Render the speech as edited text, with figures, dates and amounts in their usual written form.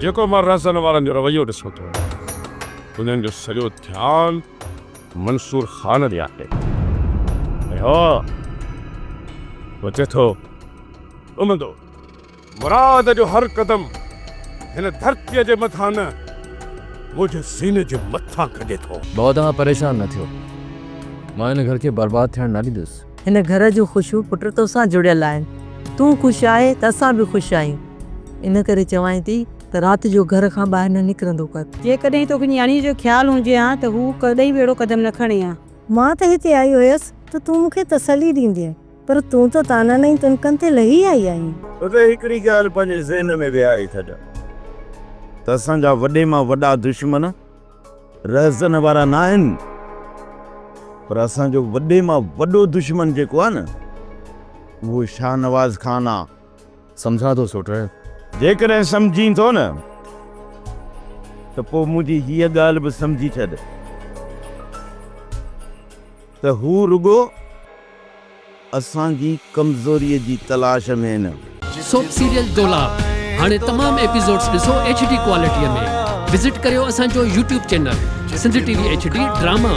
جيڪو مان رهزن وارن جو رويو ڏسان ٿو، انهن جو سڄو ڌيان منصور خان ڏي آهي ۽ ها اچي ٿو امدو مراد جو هر قدم هن ڌرتيء جي مٿان نه منهنجي سيني جي مٿان کڄي ٿو. بابا توهان پريشان نه ٿيو، مان هن گهر کي برباد ٿيڻ نه ڏيندس. هن گهر جون خوشيون پٽ توسان جڙيل آهن. تون خوش آهين ته اسان به خوش آهيون. ان ڪري چوانء ٿي ته رات جو گهر کان ٻاهر نه نڪرندو ڪر. جيڪڏهن توکي نياڻيء جو خيال هجي ها ته هو ڪڏهن به اهڙو قدم نه کڻي ها. مان ته هتي آئي هيس ته تون مون کي تسلي ڏيندينء، پر تون ته طعنن ۽ تنڪن تي لهي آئي آهين. اتي هڪڙي ڳالهه پنهنجي ذهن ۾ ويهاري ڇڏ ته اسان جا وڏي مان وڏا دشمن رهزن وارا ناهن پر اسان جو وڏي مان وڏو دشمن جيڪو آهي نه اهو شاهنواز خان آ. سمجهان ٿو سوٽ. جيڪڏهن سمجهين ٿو نه ته پوء منهنجي هيء ڳالهه به سمجهي ڇڏ ته هو رڳو اسان جي ڪمزوريء جي تلاش ۾ نه. سوپ سيريل دولاب هاڻي تمام ايپيسوڊس ڏسو ايڇ ڊي ڪوالٽي ۾ وزٽ ڪريو اسان جو YouTube channel Sindh T V H D drama.